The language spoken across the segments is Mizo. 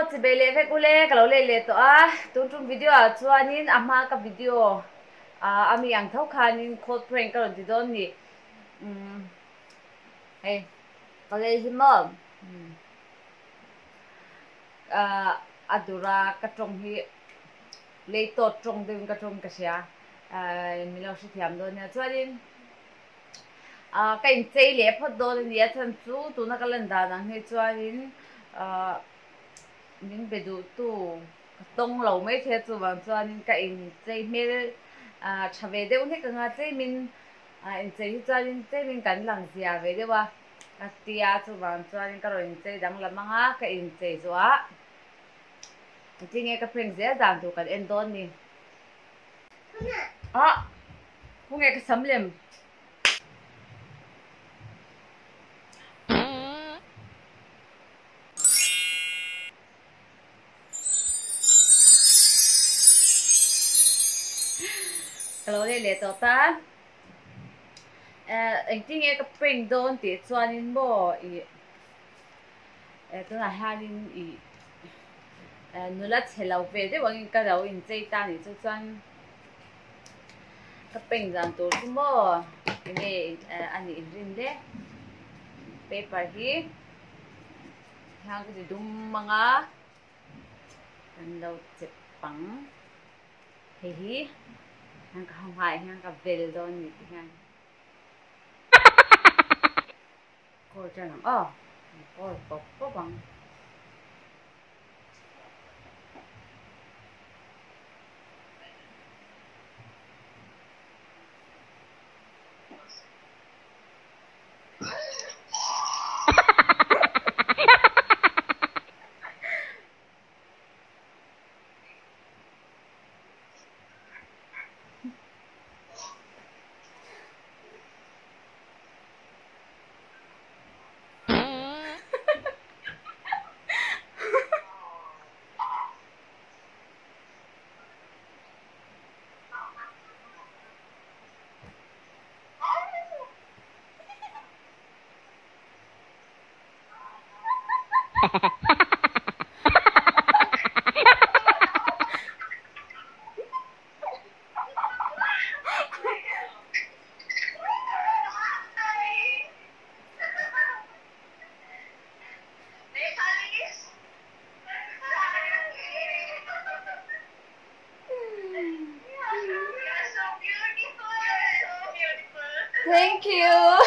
Aw chibei leh vek ule ka lo lei leh tawh a, tun tum video ah chuanin a hma ka video a mi ang tho khanin cold prank ka rawn ti dawn ni. Umm hei ka lei hi maw a dura ka tawng hi lei tawt tawng deuhin ka tawng ka hria min lo hrethiam dawn nia chuanin Ah ka inchei leh phawt dawn a ni a chhan chu tuna ka lan dan ang hi chuanin ah min be duhtu ka tawng lo mai thei a chuvang chuanin ka inchei hmel ah tha ve deuh hlek ang a tlemin ah inchei hi chuanin tlemin kan lang zia ve deuh a ka tia chuvang chuanin ka rawn inchei danglam ang a ka inchei zawh ah engtin nge ka prank zel dan tur kan en dawn ni. Ah! Khawnge ka sam lem? Ka lo leh leh tawh ta. Eh, engtin nge ka prank dawn tih chuanin maw ih eh tunah hianin ih eh nula chhe lo ve deuh angin ka lo inchei ta anih chu chuan Ka peng dan tur chu maw enge a nih inrin le paper hi hang ka ti dum ang a kan lo chep ang hei hi hang ka hmaiah hian ka vel dawn a ni ti hian kawl tan ang aw kawl pawp pawp ang. Thank you.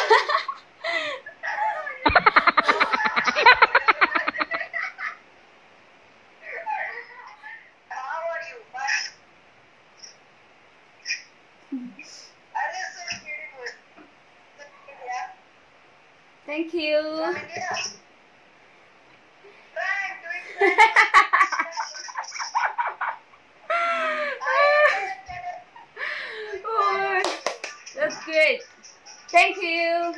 Thank you. That's great. Thank you.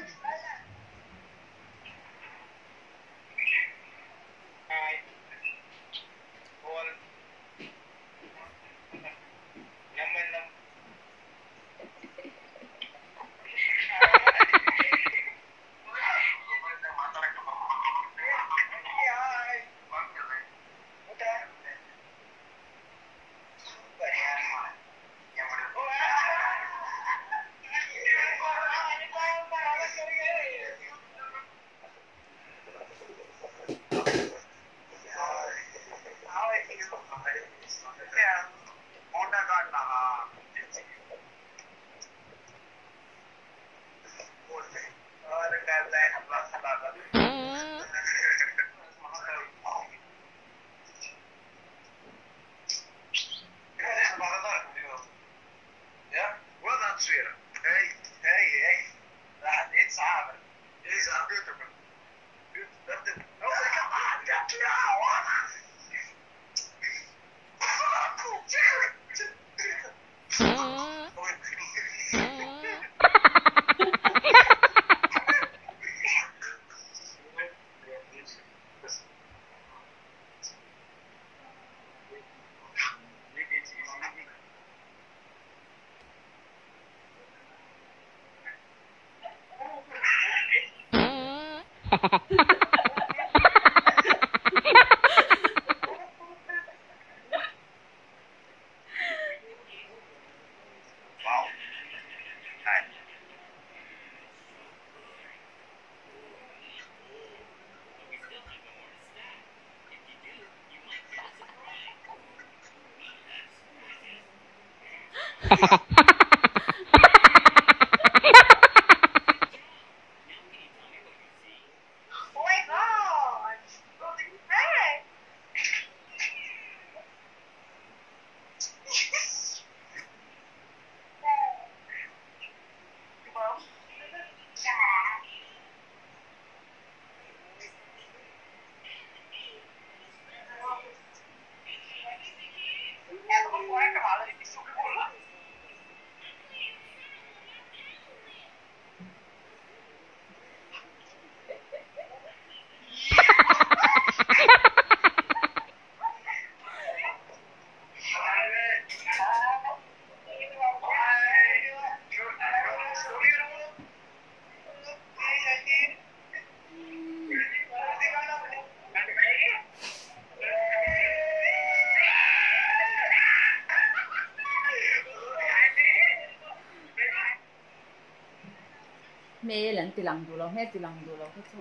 Hmel an ti lang duh lo, hmel ti lang duh lo kha chu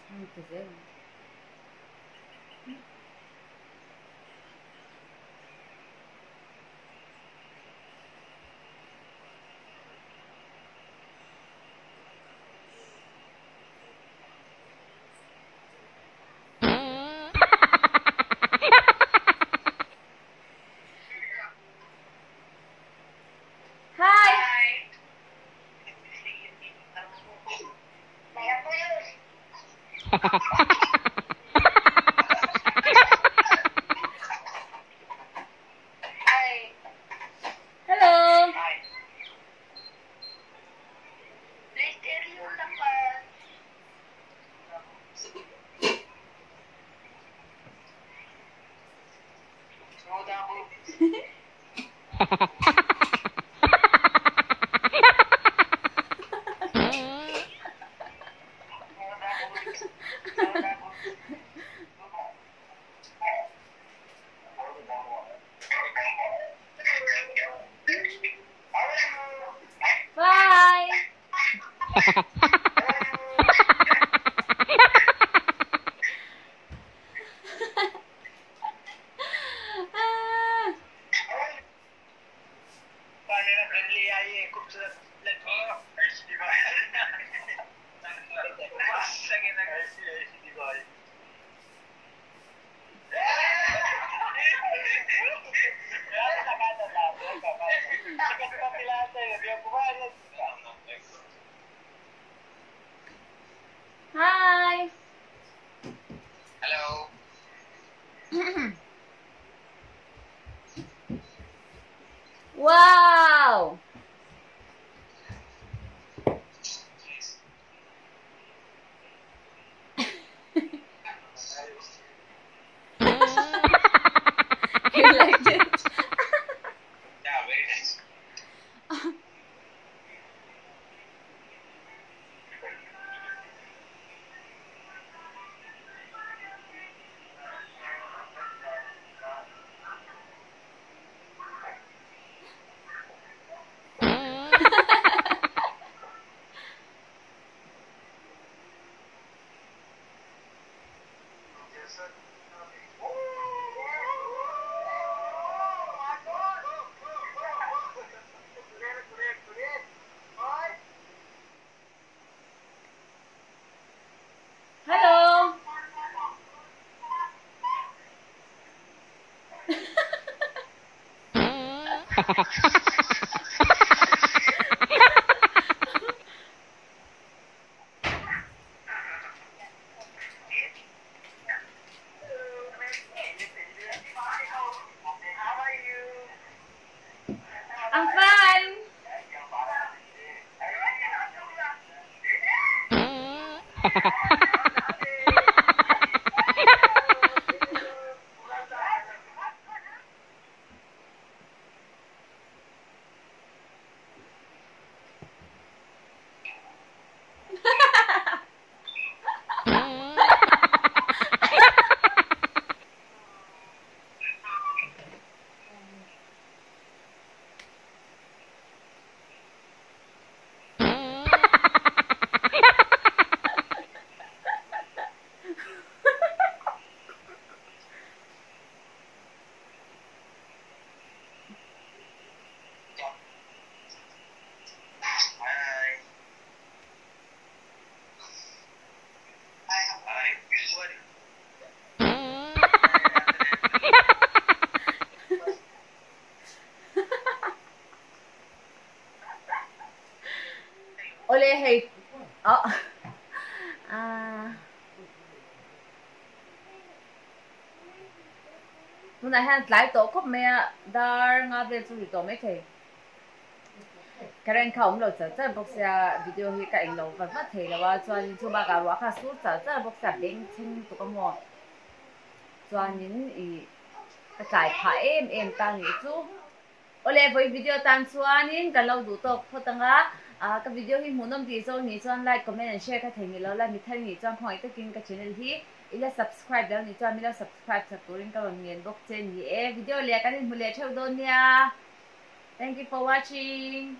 an ti zel ang. Hi! Hello! Bye! Hi! Hello. Wow! You liked it? Yeah, very nice. Hello! I'm fine! Tunah hian tlai tawh khawp mai a, dar nga vel chu ri tawh mai thei. Current kha a awm lo char char bawk sia, video hi ka eng lo vat vat thei lo a, chuanin chu bakah ruah kha a sur char char bawk sia, beng thleng lutuk a maw. Chuanin ih ka tlai phah em em ta nih chu. Awle vawi video tan chuanin kan lo duh tawk phawt ang a, ka video hi hmuhnawm tih zawng nih chuan like, comment and share kha thei ni lo la, mi thar nih chuan khawngaih takin ka channel hi i la subscribe lo nih chuan mi lo subscribe chak turin ka rawn ngen bawk che ni e. Video leh kan inhmu leh theuh dawn nia. Thank you for watching.